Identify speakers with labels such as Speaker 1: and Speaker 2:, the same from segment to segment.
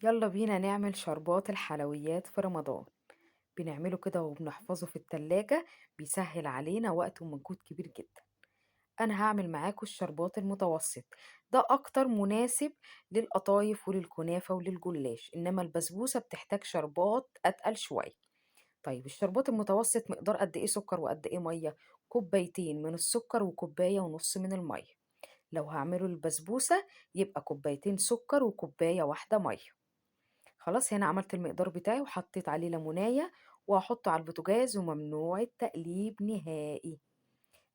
Speaker 1: يلا بينا نعمل شربات الحلويات في رمضان. بنعمله كده وبنحفظه في التلاجة، بيسهل علينا وقت ومجهود كبير جدا. أنا هعمل معاكم الشربات المتوسط ده، أكتر مناسب للقطايف وللكنافة وللجلاش، إنما البسبوسة بتحتاج شربات أتقل شوية. طيب الشربات المتوسط مقدار قد إيه سكر وقد إيه مية؟ كوبايتين من السكر وكوباية ونص من المية. لو هعمله البسبوسة يبقى كوبايتين سكر وكوباية واحدة مية. خلاص هنا عملت المقدار بتاعي وحطيت عليه ليموناية وهحطه على البوتاجاز، وممنوع التقليب نهائي.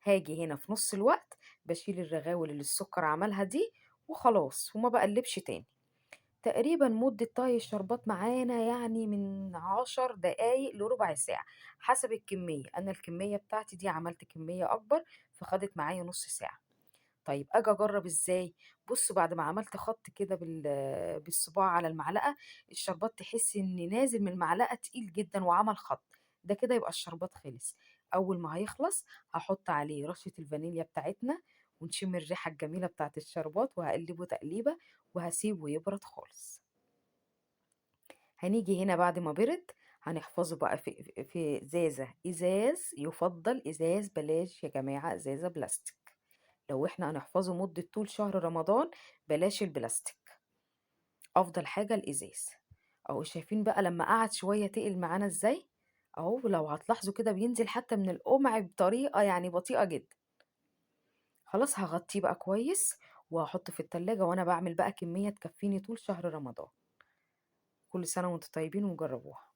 Speaker 1: هاجي هنا في نص الوقت بشيل الرغاوي اللي السكر عملها دي وخلاص، وما بقلبش تاني. تقريبا مدة طهي الشربات معانا من 10 دقايق لربع ساعة حسب الكمية. أنا الكمية بتاعتي دي عملت كمية أكبر فخدت معايا نص ساعة. طيب أجي أجرب إزاي؟ بصوا بعد ما عملت خط كده بالصباع على المعلقة، الشربات تحس إن نازل من المعلقة تقيل جدا وعمل خط، ده كده يبقى الشربات خلص. أول ما هيخلص هحط عليه رشة الفانيليا بتاعتنا ونشم الريحة الجميلة بتاعت الشربات، وهقلبه تقليبة وهسيبه يبرد خالص. هنيجي هنا بعد ما برد هنحفظه بقى في ازازة، ازاز يفضل ازاز، بلاش يا جماعة ازازة بلاستيك. لو احنا هنحفظه مدة طول شهر رمضان بلاش البلاستيك، افضل حاجة الازاز. اهو شايفين بقى لما قعد شوية تقل معانا ازاي؟ اهو لو هتلاحظوا كده بينزل حتى من القمع بطريقة بطيئة جدا. خلاص هغطيه بقى كويس وهحطه في التلاجة، وانا بعمل بقى كمية تكفيني طول شهر رمضان. كل سنة وانتم طيبين وجربوها.